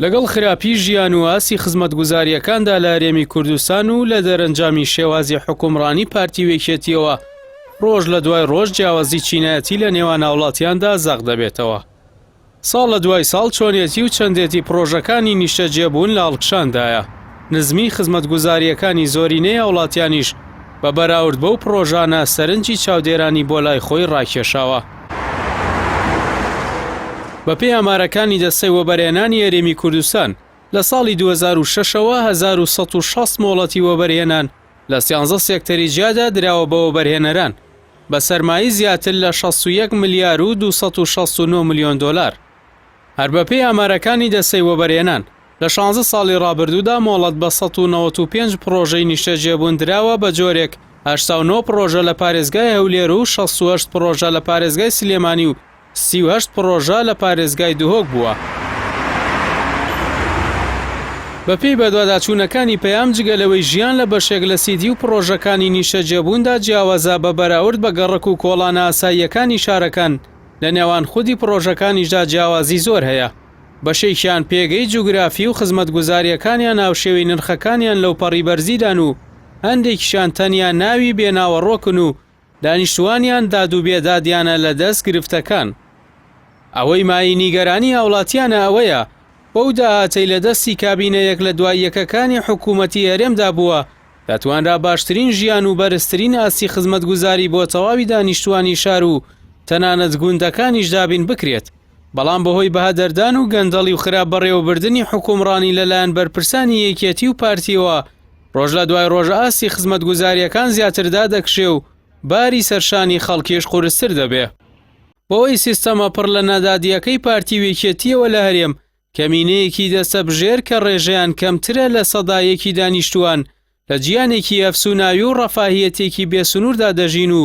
لەگەڵ خراپی ژیان و ئاستی خزمەتگوزارییەکاندا لە هەرێمی کوردستان و لە دەرەنجامی شێوازی حوکمڕانی پارتی و یەکێتییەوە، ڕۆژ لە دوای ڕۆژ جیاوازی چینایەتی لە نێوان هاوڵاتیاندا زەق دەبێتەوە. ساڵ لە دوای ساڵ چۆنێتی و چەندێتی پڕۆژەکانی نیشتەجێبوون لە هەڵکشاندایە، نزمیی خزمەتگوزارییەکانی زۆرینەی هاوڵاتیانیش بە بەراورد بەو پڕۆژانە سەرنجی چاودێرانی بۆ لای خۆی ڕاکێشاوە. بەپێی ئامارەکانی دەستەی وەبەرهێنانی هەرێمی کوردستان، لە ساڵی 2006 ەوە 1160 مۆڵەتی وەبەرهێنان لە سیانزە سێکتەری جیادا دراوە بە وەبەرهێنەران بە سەرمایەی زیاتر لە 61 ملیار و 269 ملیۆن دۆلار. هەر بەپێی ئامارەکانی دەستەی وەبەرهێنان، لە شانزە ساڵی ڕابردوودا مۆڵەت بە 195 پڕۆژەی نیشتەجێبوون دراوە بە جۆرێک 89 پڕۆژە لە پارێزگای هەولێر و 68 پڕۆژە لە پارێزگای سلێمانی و 38 پڕۆژە لە پارێزگای دهۆک بووە. بەپێی بەدواداچوونەکانی پەیام جگە لەوەی ژیان لە بەشێک لە سیتی و پڕۆژەکانی نیشتەجێبووندا جیاوازە بە بەراورد بە گەڕەک و کۆڵانە ئاساییەکانی شارەکان، لە نێوان خودی پڕۆژەکانیشدا جیاوازی زۆر هەیە. بەشێکیان پێگەی جوگرافی و خزمەتگوزارییەکانیان هاوشێوەی نرخەکانیان لەوپەڕی بەرزیدان و هەندێکیشیان تەنیا ناوی بێ ناوەڕۆکن و دانیشتووانیان داد و بێدادیانە لە دەست گرفتەکان. ئەوەی مایەی نیگەرانی هاوڵاتیانە ئەوەیە بەو داهاتەی لە دەستی کابینە یەک لە دوای یەکەکانی حکوومەتی هەرێمدا بووە دەتوانرا باشترین ژیان و بەرزترین ئاستی خزمەتگوزاری بۆ تەواوی دانیشتووانی شار و تەنانەت گوندەکانیش دابین بکرێت. بەڵام بەهۆی بەهەدەردان و گەندەڵی و خراپ بەڕێوەبردنی حوکمڕانی لەلایەن بەرپرسانی یەکێتی و پارتیەوە ڕۆژ لە دوای ڕۆژ ئاستی خزمەتگوزاریەکان زیاتر دادەکشێ و باری سەرشانی خەڵکیش قورستر دەبێ. بەهۆی سیستەمە پڕ لە نادادیەکەی پارتی و یەکێتیەوە لە هەرێم کەمینەیەکی دەستەبژێر کە ڕێژەیان کەمترە لە سەدا یەکی دانیشتووان لە جیانێکی ئەفسوناوی و ڕەفاهیەتێکی بێسنووردا دەژین و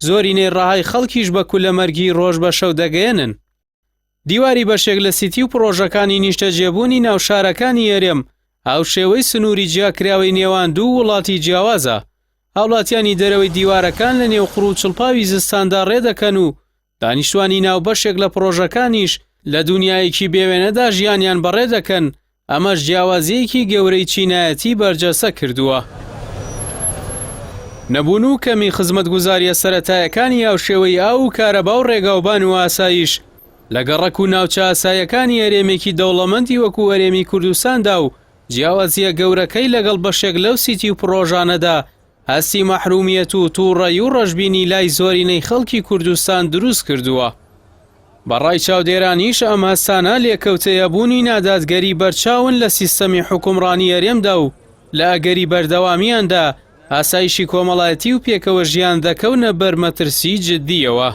زۆرینەی ڕەهای خەڵکیش بە کولەمەرگی ڕۆژ بە شەو دەگەیەنن. دیواری بەشێک لە سیتی و پڕۆژەکانی نیشتەجێبوونی ناو شارەکانی هەرێم هاوشێوەی سنووری جیاکراوەی نێوان دوو وڵاتی جیاوازە. هاوڵاتیانی دەرەوەی دیوارەکان لە نێو قوڕ و چڵپاوی زستاندا ڕێ دەکەن و دانیشتوانی ناو بەشێک لە پڕۆژەکانیش لە دونیایەکی بێوێنەدا ژیانیان بەڕێ دەکەن، ئەمەش جیاوازییەکی گەورەی چینایەتی بەرجەستە کردووە. نەبوون و کەمی خزمەتگوزارییە سەرەتایەکانی هاوشێوەی ئاو و کارەبا و ڕێگاوبان و ئاسایش لە گەڕەک و ناوچە ئاساییەکانی هەرێمێکی دەوڵەمەندی وەکو هەرێمی کوردستاندا و جیاوازییە گەورەکەی لەگەڵ بەشێک لەو سیتی و پڕۆژانەدا هەستی مەحرومیەت و توڕەیی و ڕەشبینی لای زۆرینەی خەڵکی کوردستان دروست کردووە. بە ڕای چاودێرانیش ئەم هەستانە لێکەوتەی هەبوونی نادادگەری بەرچاون لە سیستەمی حوکمڕانی هەرێمدا و لە ئەگەری بەردەوامیاندا ئاسایشی کۆمەڵایەتی و پێکەوە ژیان دەکەونە بەر مەترسی جدییەوە.